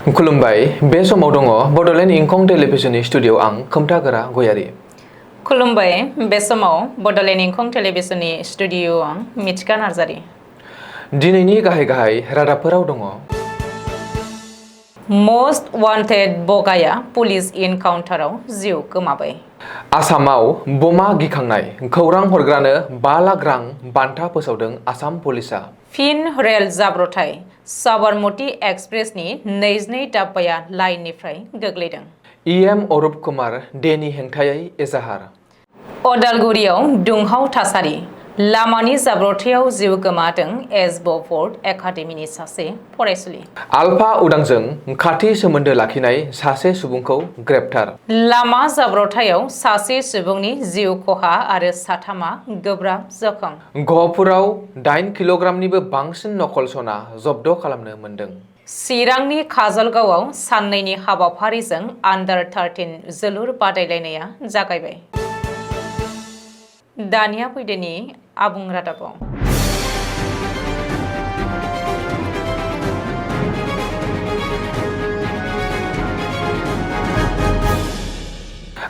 खुलुमबाय बे समाव दङ बडलेण्ड इंखं टेलिभिजननि स्टुडिअ आं खोमथागोरा गयारि। खुलुमबाय बे समाव बडलेण्ड इंखं टेलिभिजननि स्टुडिअ आं मिथिका नार्जारि। दिनैनि गाहाय रादाबफोराव दङ। मोस्ट वान्टेड बगाया पुलिस एनकाउन्टाराव जिउ गोमाबाय। आसामाव बमा गिखांनाय खौरां हरग्रानो 5 लाख रां बान्था फोसावदों आसाम पुलिसा। फिन रेल जाब्रथाय साबरमती एक्सप्रेसनि 22 दाब्बाया लाइननिफ्राय गोग्लैदों। इएम अरुप कुमार देनि हेंथायै एजाहार। अदालगुरियाव दुंहाव थासारि लामानि जाब्रथायाव जिउ गोमादों एसब फर्ड एकाडेमिनि सासे फरायसुलि। आलफा उदांजों खाथि सोमोन्दो लाखिनाय सासे सुबुंखौ ग्रेप्टार। लामा जाब्रथायाव सासे सुबुंनि जिउ खहा आरो साथामा गोब्राब जखम। गहपुराव 8 किल'ग्रामनिबो बांसिन नकल सना जब्द खालामनो मोन्दों। चिरांनि काजलगावआव साननैनि हाबाफारिजों आन्डार 13 जोलुर बादायलायनाया जागायबाय। दानिया फैदोनि आबुं रादाबाव।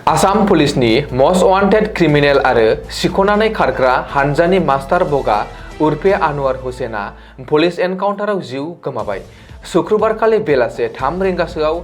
आसाम पुलिसनि मस्ट वान्टेड क्रिमिनेल आरो सिख'नानै खारग्रा हानजानि मास्टार बगा उर्फे आनवार हुसेना पुलिस एनकाउन्टाराव जिउ गोमाबाय। शुक्रबारखालि बेलासे 3 रिंगासोआव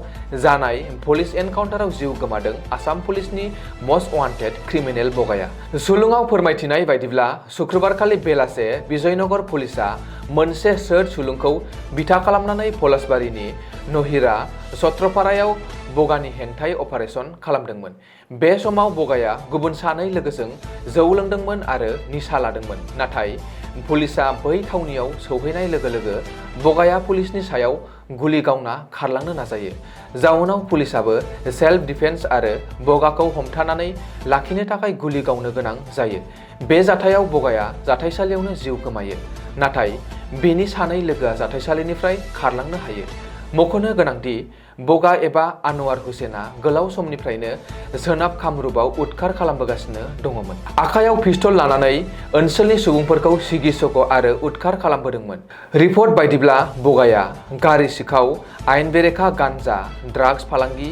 जानाय पुलिस एनकाउन्टाराव जिउ गोमादों आसाम पुलिसनि मस्ट वान्टेड क्रिमिनेल बगाया। सुलुङाव फोरमायथिनाय बायदिब्ला शुक्रबारखालि बेलासे विजयनगर पुलिसा मोनसे सोर सुलुंखौ बिथा खालामनानै पलासबारिनि नहिरा सत्रपारायाव बगानि हेंथायै अपारेशन खालामदोंमोन। बे समाव बगाया गुबुन 2 लोगोजों जौ लोंदोंमोन आरो निसा लादोंमोन। नाथाय पुलिसा बै थावनियाव सौहैनाय लोगो लोगो बगाया पुलिसनि सायाव गुलि गावना खारलांनो नाजायो। जाउनाव पुलिसाबो सेल्फ डिफेन्स आरो बगाखौ हमथानानै लाखिनो थाखाय गुलि गावनो गोनां जायो। बे जाथायाव बगाया जाथायसालियावनो जिउ गोमायो। नाथाय बेनि 2 लोगोआ जाथायसालिनिफ्राय खारलांनो हायो। मख'नो गोनांदि बगा एबा आनवार हुसेना गोलाव समनिफ्रायनो सोनाब कामरुपाव उदखार खालामबोगासिनो दङमोन। आखायाव पिस्तल लानानै ओनसोलनि सुबुंफोरखौ सिगि सग' आरो उदखार खालामबोदोंमोन। रिपर्ट बायदिब्ला बगाया गारि सिखाव, आयेन बेरेखा गान्जा, ड्राग्स फालांगि,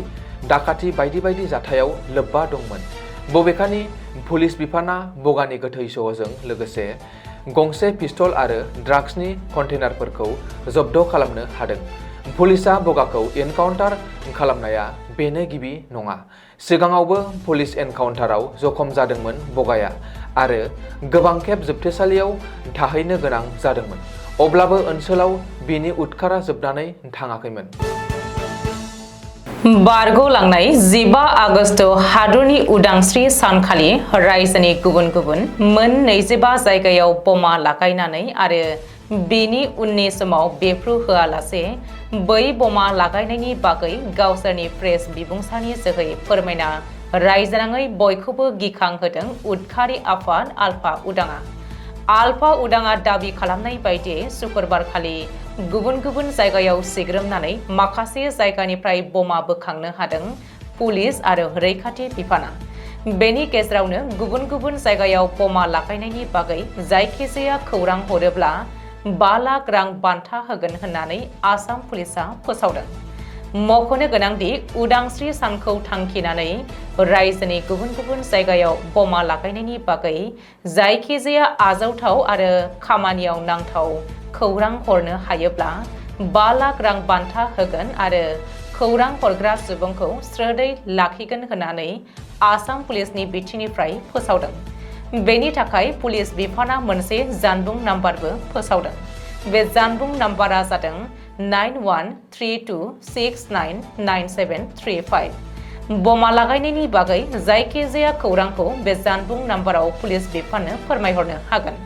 डाकाति बायदि जाथायाव लोब्बा दंमोन। बबेखानि पुलिस बिफाना बगानि गोथै सहजों लोगोसे गंसे पिस्तल आरो ड्राग्सनि कन्टेनारफोरखौ जब्द खालामनो हादों। पुलिसा बगाखौ एनकाउन्टार खालामनाया बेनो गिबि नङा। सिगाङावबो पुलिस एनकाउन्टाराव जखम जादोंमोन बगाया आरो गोबां खेब जोबथेसालियाव थाहैनो गोनां जादोंमोन। अब्लाबो ओनसोलाव बिनि उदखारा जोबनानै थाङाखैमोन। बारग'लांनाय 15 आगस्ट हादरनि उदांस्रि सानखालि रायजोनि गुबुन मोन 25 जायगायाव बमा लागायनानै आरो बेनि उननि समाव बेफ्रु होआलासे बै बमा लागायनायनि बागै गावसोरनि प्रेस बिबुंसारनि जोहै फोरमायना रायजोनाङै बयखौबो गिखांहोदों उदखारि आफाद आलफा उदाङा। आलफा उदाङा दाबि खालामनाय बायदियै शुक्रबारखालि गुबुन जायगायाव सिग्रोमनानै माखासे जायगानिफ्राय बमा बोखांनो हादों पुलिस आरो रैखाथि बिफाना। बेनि गेजेरावनो गुबुन जायगायाव बमा लागायनायनि बागै जायखिजाया खौरां हरोब्ला 5 लाख रां बान्था होगोन होननानै आसाम पुलिसा फोसावदों। मख'नो गोनांदि उदांस्रि सानखौ थांखिनानै रायजोनि गुबुन जायगायाव बमा लागायनायनि बागै जायखिजाया आजावथाव आरो खामानियाव नांथाव खौरां हरनो हायोब्ला 5 लाख रां बान्था होगोन आरो खौरां हरग्रा सुबुंखौ स्रोदै लाखिगोन होननानै आसाम पुलिसनि बिथिंनिफ्राय फोसावदों। बेनि थाखाय पुलिस बिफाना मोनसे जानबुं नाम्बारबो फोसावदों। बे जानबुं नाम्बारा जादों 9132699735। बमा लागायनायनि बागै जायखिजाया खौरांखौ बे जानबुं नाम्बाराव पुलिस बिफाननो फोरमायहरनो हागोन।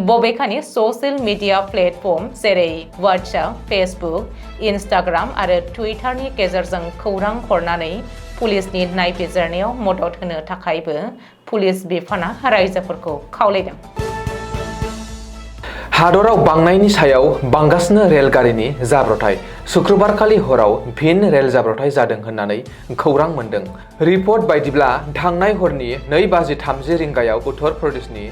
बबेखानि ससियेल मिडिया प्लेटफर्म जेरै वाट्सएप, फेसबुक, इन्स्टाग्राम आरो टुइटारनि गेजेरजों खौरां हरनानै पुलिसनि नायबिजिरनायाव मदद होनो थाखायबो पुलिस बिफाना रायजोफोरखौ खावलायदों। हादराव बांनायनि सायाव बांगासिनो रेलगारिनि जाब्रथाय शुक्रबारखालि हराव फिन रेल जाब्रथाय जादों होननानै खौरां मोन्दों। रिपर्ट बायदिब्ला थांनाय हरनि 2:30 रिंगायाव उत्तर प्रदेशनि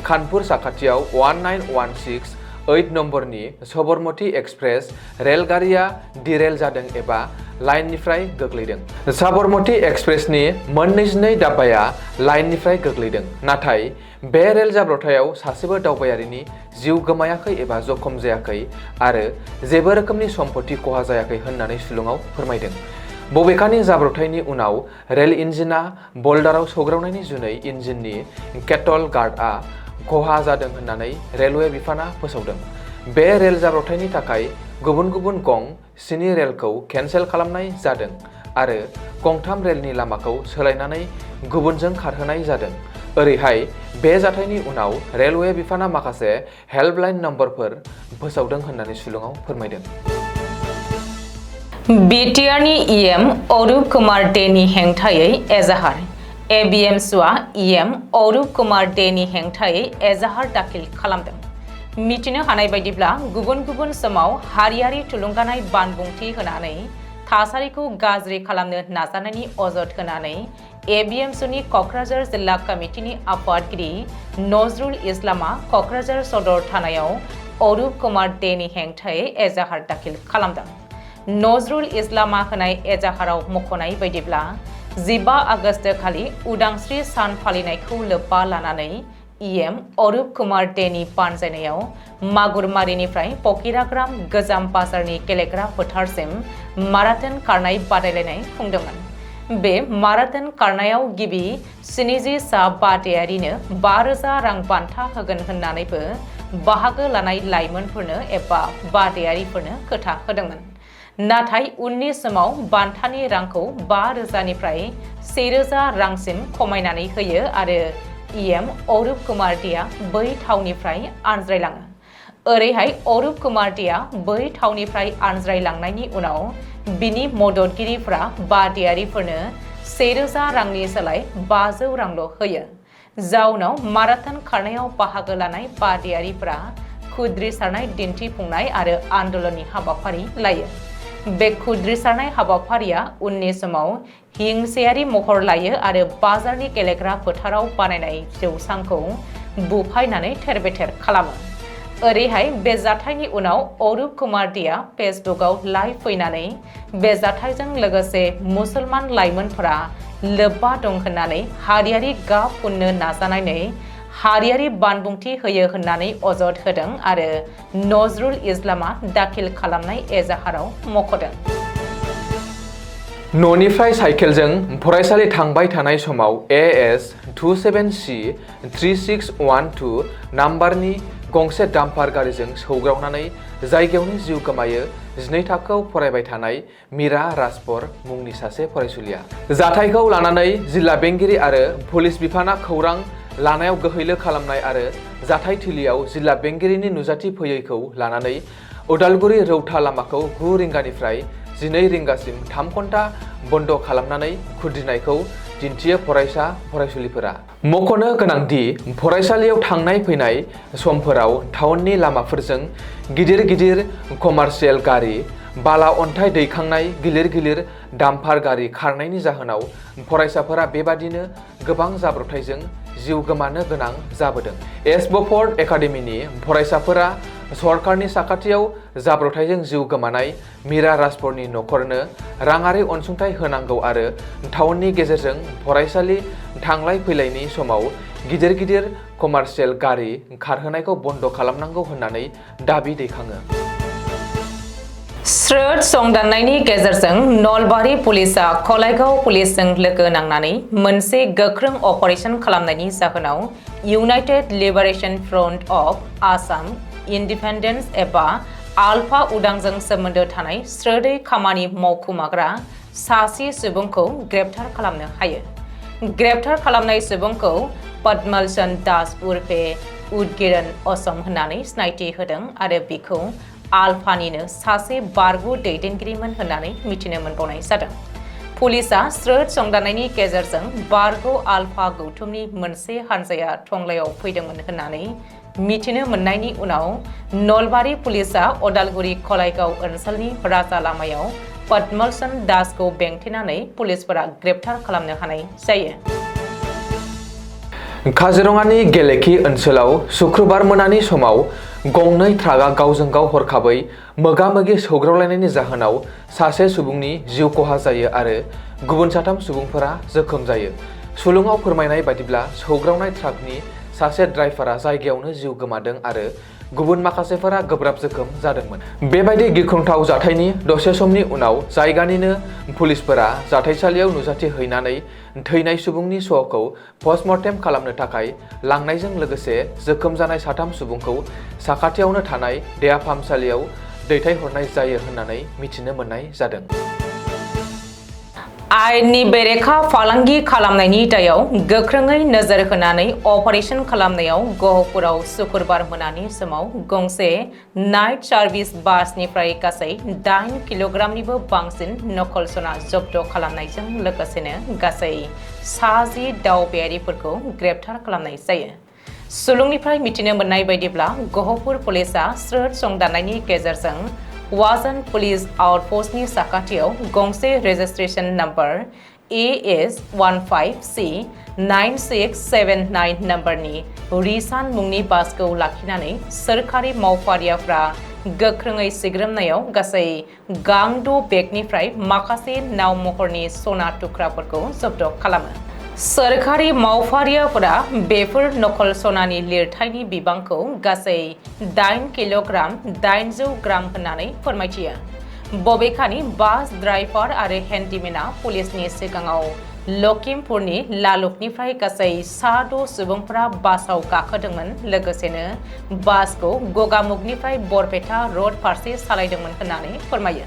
कानपुर साखाथियाव 1916 8 नम्बरनि सबरमती एक्सप्रेस रेलगारिया डिरेल जादों एबा लाइननिफ्राय गोग्लैदों। सबरमती एक्सप्रेसनि मोन 22 दाब्बाया लाइननिफ्राय गोग्लैदों, नाथाय बे रेल जाब्रबथायाव सासेबो दावबायारिनि जिउ गोमायाखै एबा जखम जायाखै आरो जेबो रोखोमनि सम्पत्ति खहा जायाखै होननानै सुलुङाव फोरमायदों। बबेखानि जाब्रबथायनि उनाव रेल इन्जिना बल्डाराव सौग्रावनायनि जुनै इन्जिननि केटल गार्डआ खहा जादों होननानै रेलवे बिफाना फोसावदों। बे रेल जाब्रबथायनि थाखाय गुबुन गुबुन गं 7 रेलखौ केन्सेल खालामनाय जादों आरो गंथाम रेलनि लामाखौ सोलायनानै गुबुनजों खारहोनाय जादों। ओरैहाय बे जाथायनि उनाव रेलवे बिफाना माखासे हेल्पलाइन नम्बरफोर फोसावदों होननानै सुलुङाव फोरमायदों। बिटिआरनि इएम अरूप कुमार डेनि हेंथायै एजाहार। एबिएमसुआ इएम अरूप कुमार डेनि हेंथायै एजाहार दाखिल खालामदों। मिथिनो हानाय बायदिब्ला गुबुन गुबुन समाव हारियारि थुलुंगानाय बानबुंथि होनानै थासारिखौ गाज्रि खालामनो नाजानायनि अजद होनानै एबिएमसुनि क'क्राझार जिल्ला कमिटिनि आफादगिरि नजरुल इस्लामआ क'क्राझार सदर थानायाव अरूप कुमार डेनि हेंथायै एजाहार दाखिल खालामदों। नजरुल इस्लामआ होनाय एजाहाराव मख'नाय बायदिब्ला 15 आगस्त खालि उदांस्रि सान फालिनायखौ लोब्बा लानानै इएम अरूप कुमार डेनि बानजायनायाव मागुरमारिनिफ्राय पकिराग्राम गोजाम बाजारनि गेलेग्रा फोथारसिम माराथन खारनाय बादायलायनाय खुंदोंमोन। बे माराथन खारनायाव गिबि 70 सा बादायारिनो 5,000 रां बान्था होगोन होननानैबो बाहागो लानाय लाइमोनफोरनो एबा बादायारिफोरनो खोथा होदोंमोन। नाथाय उननि समाव बान्थानि रांखौ 5,000 निफ्राय 1,000 रांसिम खमायनानै होयो आरो इएम अरूप कुमार डेआ बै थावनिफ्राय आनज्रायलाङो। ओरैहाय अरूप कुमार डेआ बै थावनिफ्राय आनज्रायलांनायनि उनाव बिनि मददगिरिफ्रा बादायारिफोरनो 1,000 रांनि सोलाय 500 रांल' होयो। जाउनाव माराथन खारनायाव बाहागो लानाय बादायारिफ्रा खुद्रिसारनाय दिन्थिफुंनाय आरो आन्दोलननि हाबाफारि लायो। बे खुद्रिसारनाय हाबाफारिया उननि समाव हिंसायारि महर लायो आरो बाजारनि गेलेग्रा फोथाराव बानायनाय जौसांखौ बुफायनानै थेर-बेथेर खालामो। ओरैहाय बे जाथायनि उनाव अरूप कुमार डेआ फेसबुकआव लाइभ फैनानै बे जाथायजों लोगोसे मुसलमान लाइमोनफोरा लोब्बा दं होननानै हारियारि गाब फुननो नाजानानै हारियारि बानबुंथि होयो होननानै अजद होदों आरो नजरुल इस्लामआ दाखिल खालामनाय एजाहाराव मख'दों। न'निफ्राय साइकेलजों फरायसालि थांबाय थानाय समाव AS 27C 3612 नाम्बारनि गंसे डाम्पार गारिजों सौग्रावनानै जायगायावनो जिउ गोमायो 12 थाखोआव फरायबाय थानाय मीरा राजपर मुंनि सासे फरायसुलिया। जाथायखौ लानानै जिल्ला बेंगिरि आरो पुलिस बिफाना खौरां लानायाव गोहैलो खालामनाय आरो जाथाय थिलियाव जिल्ला बेंगिरिनि नुजाथि फैयैखौ लानानै उदालगुरि रौता लामाखौ 9 रिंगानिफ्राय 12 रिंगासिम 3 घन्टा बन्द खालामनानै खुद्रिनायखौ दिन्थियो फरायसा-फरायसुलिफोरा। मख'नो गोनांदि फरायसालियाव थांनाय फैनाय समफोराव टाउननि लामाफोरजों गिदिर गिदिर कमार्शियेल गारि, बाला अन्थाइ दैखांनाय गिलिर गिलिर डाम्पार गारि खारनायनि जाहोनाव फरायसाफोरा बेबादिनो गोबां जाब्रबथायजों जिउ गोमानो गोनां जाबोदों। एसबफर्ड एकाडेमिनि फरायसाफोरा सरकारनि साखाथियाव जाब्रबथायजों जिउ गोमानाय मीरा राजपरनि नखरनो राङारि अनसुंथाइ होनांगौ आरो टाउननि गेजेरजों फरायसालि थांलाय फैलायनि समाव गिदिर गिदिर कमार्शियेल गारि खारहोनायखौ बन्द खालामनांगौ होननानै दाबि दैखाङो। स्रोद संदाननायनि गेजेरजों नलबारि पुलिसआ कलाइगाव पुलिसजों लोगो नांनानै मोनसे गोख्रों अपारेशन खालामनायनि जाहोनाव United liberation front of Assam independence एबा आल्फा उदांजों सोमोन्दो थानाय स्रोदै खामानि मावखुमाग्रा सासे सुबुंखौ ग्रेप्तार खालामनो हायो। ग्रेप्तार खालामनाय सुबुंखौ पद्मलचंद दास उर्फे उदगिरन असम होननानै सिनायथि होदों आरो बिखौ आल्फानिनो सासे बारग' दैदेनगिरिमोन होननानै मिथिनो मोनबावनाय जादों। पुलिसआ स्रोद संदाननायनि गेजेरजों बारग' आल्फा गौथुमनि मोनसे हानजाया टंलायाव फैदोंमोन होननानै मिथिनो मोननायनि उनाव नलबारि पुलिसआ उदालगुरि कलाइगाव ओनसोलनि राजा लामायाव पद्मलचंद दासखौ बेंथेनानै पुलिसफोरा ग्रेप्तार खालामनो हानाय जायो। काजिरङानि गेलेखि ओनसोलाव शुक्रबार मोनानि समाव गंनै ट्राकआ गावजों गाव हरखाबै मोगा-मोगि सौग्रावलायनायनि जाहोनाव सासे सुबुंनि जिउ खहा जायो आरो गुबुन 3 सुबुंफोरा जोखोम जायो। सुलुङाव फोरमायनाय बादिब्ला सौग्रावनाय ट्राकनि सासे ड्राइभारा जायगायावनो जिउ गोमादों आरो गुबुन माखासेफोरा गोब्राब जोखोम जादोंमोन। बेबायदि गिख्रंथाव जाथायनि दसे समनि उनाव जायगानिनो पुलिसफोरा जाथायसालियाव नुजाथिहैनानै थैनाय सुबुंनि सह'खौ पस्टमर्टेम खालामनो थाखाय लांनायजों लोगोसे जोखोम जानाय 3 सुबुंखौ साखाथियावनो थानाय देहा फाहामसालियाव दैथायहरनाय जायो होननानै मिथिनो मोननाय जादों। आयेननि बेरेखा फालांगि खालामनायनि दायाव गोख्रोङै नोजोर होनानै अपारेशन खालामनायाव गहपुराव शुक्रबार मोनानि समाव गंसे नाइट सार्भिस बासनिफ्राय गासै 8 किल'ग्रामनिबो बांसिन नकल सना जब्द खालामनायजों लोगोसेनो गासै 10 दावबायारिफोरखौ ग्रेप्तार खालामनाय जायो। सुलुंनिफ्राय मिथिनो मोननाय बायदिब्ला गहपुर पुलिसआ स्रोद संदाननायनि गेजेरजों वाजन पुलिस आउटपोस्टनि साखाथियाव गंसे रेजिस्ट्रेशन नम्बर AS15C 9679 नम्बरनि रिसान मुंनि बासखौ लाखिनानै सोरखारि मावफारियाफ्रा गोख्रोङै सिग्रोमनायाव गासै गांद' बेगनिफ्राय माखासे नाव महरनि सना थुख्राफोरखौ जब्द खालामो। सोरखारि मावफारियाफोरा बेफोर नकल सनानि लिरथायनि बिबांखौ गासै 8 किल'ग्राम 800 ग्राम होननानै फोरमायथियो। बबेखानि बास ड्राइभार आरो हेन्डीमेनआ पुलिसनि सिगाङाव लखिमपुरनि लालुकनिफ्राय गासै 6 सुबुंफोरा बासाव गाखोदोंमोन लोगोसेनो बासखौ गगामुगनिफ्राय बरपेटा रड फारसे सालायदोंमन होननानै फोरमायो।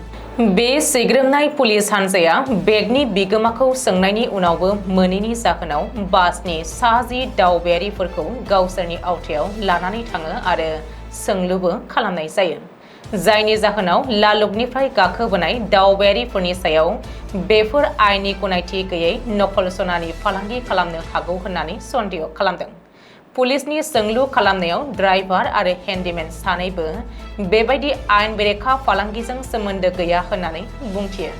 बे सिग्रोमनाय पुलिस हान्जाया बेगनि बिगोमाखौ सोंनायनि उनावबो मोनैनि जाहोनाव बासनि 10 दावबायारिफोरखौ गावसोरनि आवथायाव लानानै थाङो आरो सोंलुबो खालामनाय जायो। जायनि जाहोनाव लालुकनिफ्राय गाखोबोनाय दावबायारिफोरनि सायाव बेफोर आयेननि गनायथि गैयै नकल सनानि फालांगि खालामनो हागौ होननानै सन्देह खालामदों। पुलिसनि सोंलु खालामनायाव ड्राइभार आरो हेन्डीमेन सानैबो बेबायदि आयेन बेरेखा फालांगिजों सोमोन्दो गैया होननानै बुंथियो।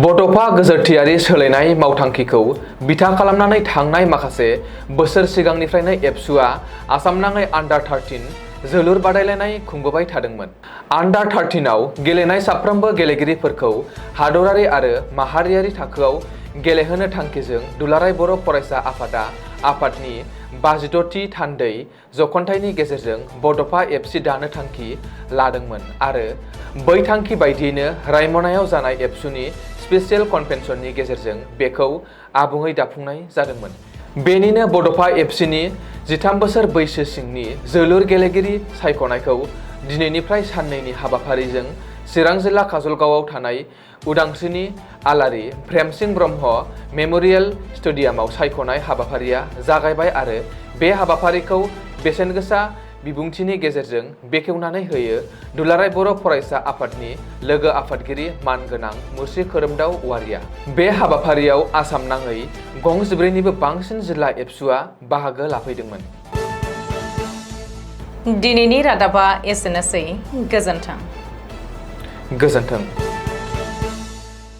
बड'फा गोजोरथियारि सोलायनाय मावथांखिखौ बिथा खालामनानै थांनाय माखासे बोसोर सिगांनिफ्रायनो एबसुआ आसामनाङै आन्डार 13 जोलुर बादायलायनाय खुंबोबाय थादोंमोन। आन्डार 13आव गेलेनाय साफ्रोमबो गेलेगिरिफोरखौ हादरारि आरो माहारियारि थाखोआव गेलेहोनो थांखिजों दुलाराय बर' फरायसा आफादा आफादनि 52थि थान्दै जखन्थाइनि गेजेरजों बड'फा एबसि दानो थांखि लादोंमोन आरो बै थांखि बायदियैनो रायमनायाव जानाय एबसुनि स्पेसियेल कनभेनसननि गेजेरजों बेखौ आबुङै दाफुंनाय जादोंमोन। बेनिनो बड'फा एबसिनि 13 बोसोर बैसो सिंनि जोलुर गेलेगिरि सायख'नायखौ दिनैनिफ्राय साननैनि हाबाफारिजों चिरां जिल्ला काजलगावआव थानाय उदांस्रिनि आलारि प्रेमसिं ब्रह्म मेम'रियेल स्टेडियामाव सायख'नाय हाबाफारिया जागायबाय आरो बे हाबाफारिखौ बेसेनगोसा बिबुंथिनि गेजेरजों बेखेवनानै होयो दुलाराय बर' फरायसा आफादनि लोगो आफादगिरि मानगोनां मुस्रि खोरोमदाव औवारिया। बे हाबाफारियाव आसाम नाङै गं 14निबो बांसिन जिल्ला एबसुआ बाहागो लाफैदोंमोन। दिनैनि रादाबा एसेनोसै। गोजोन्थों। गोजोन्थों।